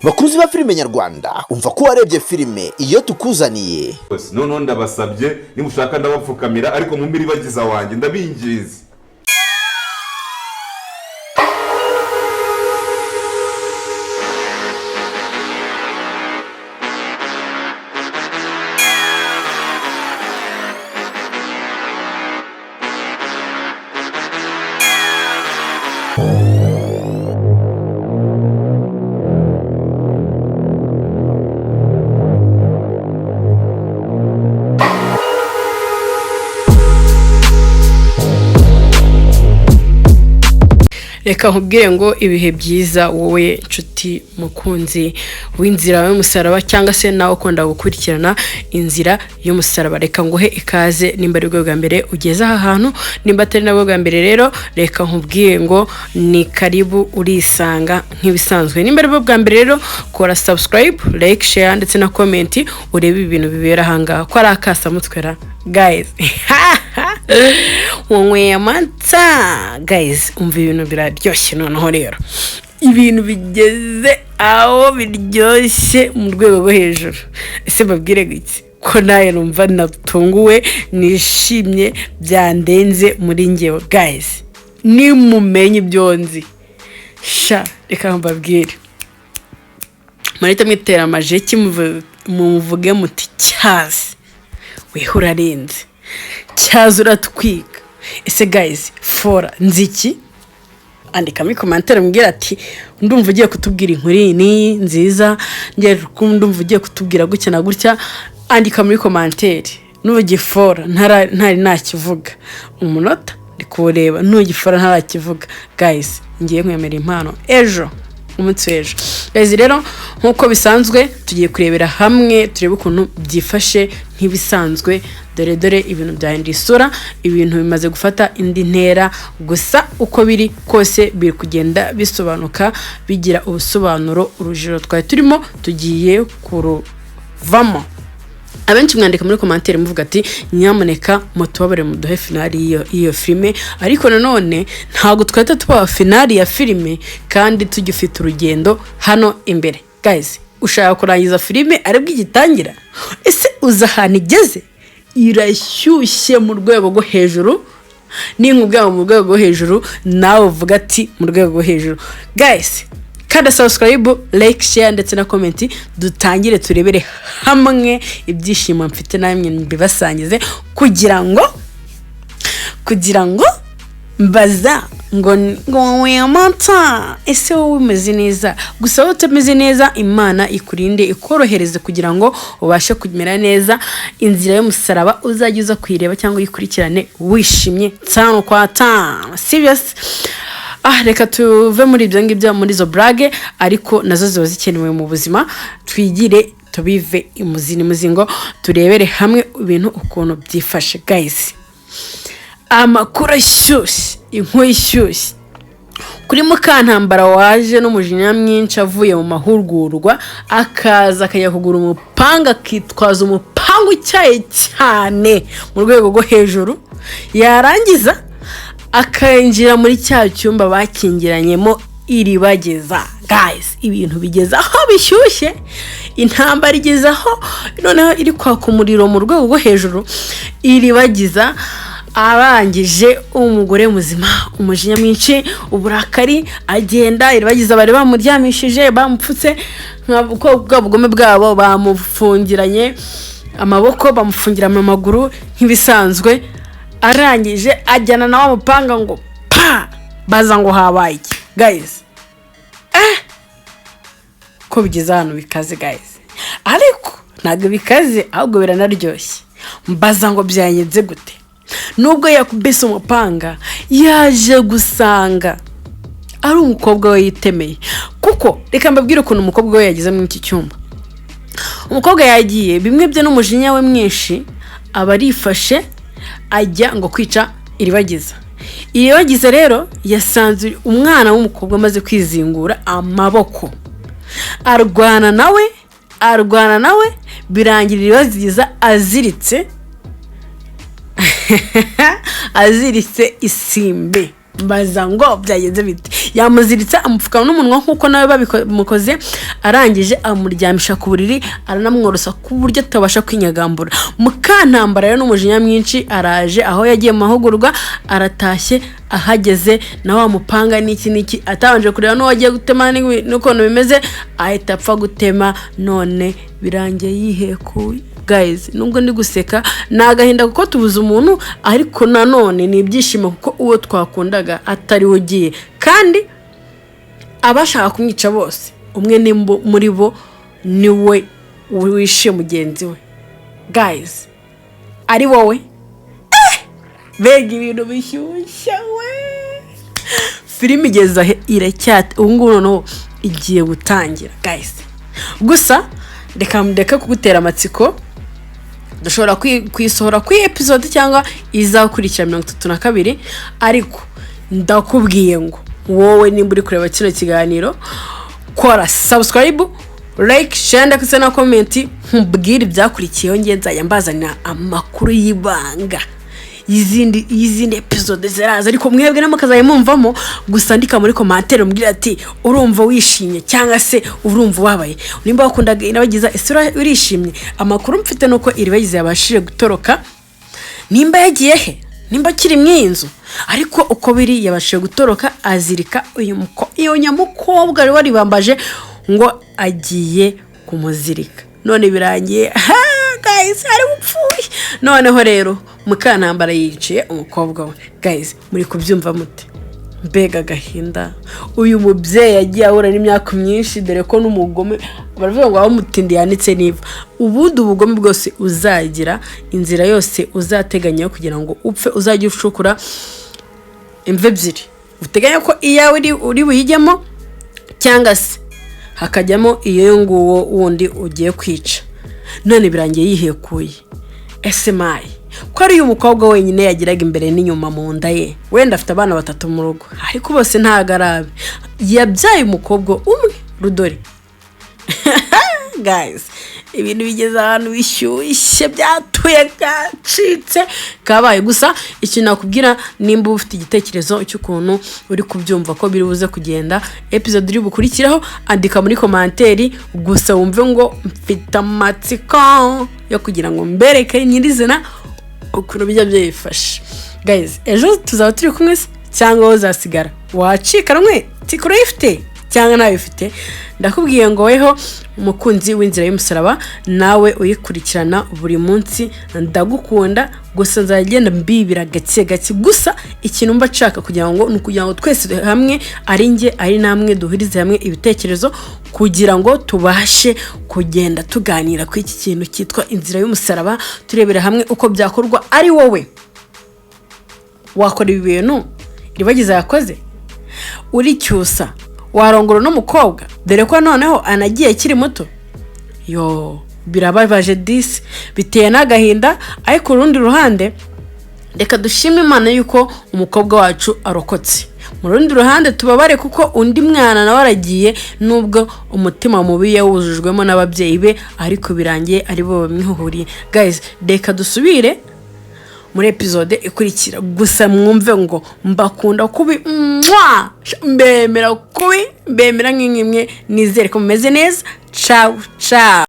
Bakunzi ba filime nyarwanda, umva ko warebye filime iyo tukuzaniye. Noneho ndabasabye, nimushaka ndabapfukamira, ariko mu Iribagiza wanjye ndabingiza. Reka nkubwire ngo ibihe byiza wowe nshuti mukunzi w'inzira y'umusaraba, cyangwa se nawe ukunda gukurikirana inzira y'umusaraba, reka nguhe ikaze nimba ari bwo bwa mbere ugeze aha hantu. Nimba atari nabwo bwa mbere rero, reka nkubwire ngo ni karibu, urisanga nk'ibisanzwe. Nimba ari bwo bwa mbere rero, kora subscribe, like, share ndetse na comment, urebe ibintu bibera ahangaha ko ari akasamutwe ra guys. Wanyweye amata guys, umva ibintu biraryoshye. Noneho rero ibintu bigeze aho biryoshye mu rwego rwo hejuru. Ese mbabwire iki ko nawe numva natunguwe, nishimye byandenze muri ngewe guys? Nimumenye ibyo nzi sha, reka mbabwire, murahita mwitera amajeki, muvuge muti cyazi weho urarenze, cyaza uratwika. Ese guys, fora nzi iki? Andika muri commentaire, mbwira ati ndumva ugiye kutubwira inkuru iyi n'iyi nziza, ndumva ugiye kutubwira gutya na gutya. Andika muri commentaire nugifora ntari nakivuga. Umunota ndi kuwureba, nugifora ntarakivuga guys, ngiye nkwemera impano ejo, umunsi w'ejo. Guys rero, nk'uko bisanzwe tugiye kurebera hamwe, turebe ukuntu byifashe nk'ibisanzwe. Dore dore ibintu byahinduye isura, ibintu bimaze gufata indi ntera. Gusa uko biri kose biri kugenda bisobanuka, bigira ubusobanuro. Urujijo twari turimo tugiye kuruvamo. Abenshi mwandika muri commentaire muvuga ati nyamuneka mutubabare muduhe finale y'iyo filime, ariko nanone ntabwo twahita tubaha finale ya filime kandi tugifite urugendo hano imbere. Guys, ushaka kurangiza filime aribwo igitangira? Ese uzi ahantu igeze? Irashyushye mu rwego rwo hejuru. Ninkubwira mu rwego rwo hejuru, nawe uvuga ati mu rwego rwo hejuru. Guys, kanda subscribe, like, share ndetse na comment, dutangire turebere hamwe ibyishimo mfite namwe mbibasangize, kugira ngo mbaza ngo wanyweye amata. Ese wowe umeze neza? Gusa wowe utameze neza, Imana ikurinde, ikorohereze kugira ngo ubashe kumera neza. Inzira y'umusaraba uzajya uza kuyireba cyangwa uyikurikirane wishimye tanu kwa tanu. Serious. Reka tuve muri ibyo ngibyo, muri izo blague, ariko nazo ziba zikenewe mu buzima. Twigire tubive imuzi n'umuzingo, turebere hamwe ibintu ukuntu byifashe. Guys, amakuru ashyushye, inkuru ishyushye kuri Mukantambara waje n'umujinya mwinshi avuye mu mahugurwa, akaza akajya kugura umupanga, akitwaza umupanga utyaye cyane mu rwego rwo hejuru, yarangiza akinjira muri cya cyumba bakingiranyemo Iribagiza. Guys, ibintu bigeze aho bishyushye, intambara igeze aho noneho iri kwaka umuriro mu rwego rwo hejuru. Iribagiza arangije, umugore muzima, umujinya mwinshi, uburakari, agenda. Iribagiza bari bamuryamishije, bamupfutse nka bwa bugome bwabo, bamufungiranye amaboko, bamufungira mu maguru nk'ibisanzwe. Arangije ajyana na wa mupanga ngo pa! Baza ngo habaye iki guys? Ko bigeze ahantu bikaze guys, ariko ntabwo bikaze, ahubwo biranaryoshye. Mbaza ngo byagenze gute? Nubwo yakubise umupanga, yaje gusanga ari umukobwa we yitemeye. Kuko reka mbabwire ukuntu umukobwa we yageze muri iki cyumba. Umukobwa yagiye bimwe bye n'umujinya we mwinshi, aba arifashe ajya ngo kwica Iribagiza. Iribagiza rero yasanze umwana w'umukobwa amaze kwizingura amaboko, arwana nawe, arwana nawe, birangira Iribagiza aziritse isimbi. Mbaza ngo byagenze bite? Yamuziritse, amupfuka n'umunwa nk'uko nawe babimukoze. Arangije amuryamisha ku buriri, aranamworosa ku buryo atabasha kwinyagambura. Mukantambara rero n'umujinya mwinshi araje aho yagiye mu mahugurwa, aratashye. Ahageze na wa mupanga n'iki n'iki, atabanje kureba n'uwo agiye gutema n'ukuntu bimeze, ahita apfa gutema. None birangiye yihekuye. Guys, nubwo ndi guseka, ni agahinda kuko tubuze umuntu, ariko nanone ni ibyishimo kuko uwo twakundaga atari we ugiye. Kandi abashaka kumwica bose, umwe ni muri bo niwe wishe mugenzi we. Guys, ari wowe? Mbega ibintu bishyushye we! Filime igeze ahe iracyate. Ubu ngubu noneho igiye gutangira, guys. Gusa reka ndeke kugutera amatsiko. Dushobora kuyisohora kuri episode cyangwa izakurikira 32. Ariko ndakubwiye ngo wowe nimba uri kureba kino kiganiro, kora subscribe, like, share ndetse na comment, nkubwire ibyakurikiyeho. Ngiye nzajya mbazanira amakuru y'ibanga y'izindi episode ziraza, ariko mwebwe namwe mukazajya mumvamo. Gusa andika muri commentaire umbwira ati urumva wishimye cyangwa se urumva ubabaye. Nimba wakundaga Iribagiza, ese urishimye? Amakuru mfite ni uko Iribagiza yabashije gutoroka. Nimba yagiye he, nimba akiri mu iyi nzu, ariko uko biri yabashije gutoroka, azirika uyu iyo nyamukobwa wari waribambaje ngo agiye kumuzirika. None birangiye, ha, guys, ari upfuye. Noneho rero Mukantambara yiciye umukobwa we. Guys, muri kubyumva mute? Mbega agahinda! Uyu mubyeyi yagiye ahura n'imyaka myinshi, dore ko n'umugome baravuga ngo aho umutindi yanitse niva. Ubundi ubugome bwose uzagira, inzira yose uzateganya kugira ngo upfe, uzajye ucukura imva ebyiri, uteganya ko iyawe uri buyijyemo cyangwa se hakajyamo iyo nguwo wundi ugiye kwica. None birangiye yihekuye. Ese mayi ko ari uyu mukobwa wenyine yagiraga imbere n'inyuma mu nda ye? Wenda afite abana batatu mu rugo, ariko bose ntago ari abe. Yabyaye umukobwa umwe rudori. Guys, ibintu bigeze ahantu bishyushye, byatuye, byacitse, kabaye. Gusa ikintu nakubwira, nimba ufite igitekerezo cy'ukuntu uri kubyumva ko biri buze kugenda episode iri bukurikiraho, andika muri commentaire. Gusa wumve ngo mfite amatsiko yo kugira ngo mbereke nyirizina ukuntu bijya byifashe. Guys, ejo tuzaba turi kumwe se cyangwa wowe uzasigara wacikanwe? Tike urayifite cyangwa ntabifite? Ndakubwiye ngo weho umukunzi w'inzira y'umusaraba, nawe uyikurikirana buri munsi, ndagukunda. Gusa nzagenda mbibira gake gake. Gusa ikintu mba nshaka kugira ngo ni ukugira ngo twese hamwe, ari njye ari namwe, duhurize hamwe ibitekerezo kugira ngo tubashe kugenda tuganira kuri iki kintu cyitwa inzira y'umusaraba, turebera hamwe uko byakorwa. Ari wowe wakora ibi bintu Iribagiza yakoze? Uri Cyusa, warongora n'umukobwa, dore ko noneho anagiye akiri muto? Yo, birababaje disi, biteye n'agahinda. Ariko urundi ruhande, reka dushime Imana yuko umukobwa wacu arokotse. Mu rundi ruhande tubabare kuko undi mwana nawe aragiye, nubwo umutima mubi yawujujwemo n'ababyeyi be, ariko birangiye ari bo bamwihuriye. Guys, reka dusubire muri episode ikurikira. Gusa mwumve ngo mbakunda kubi, mwa mbemera kubi, mbemera nk'imwe. Nizere ko mumeze neza. Ciao ciao.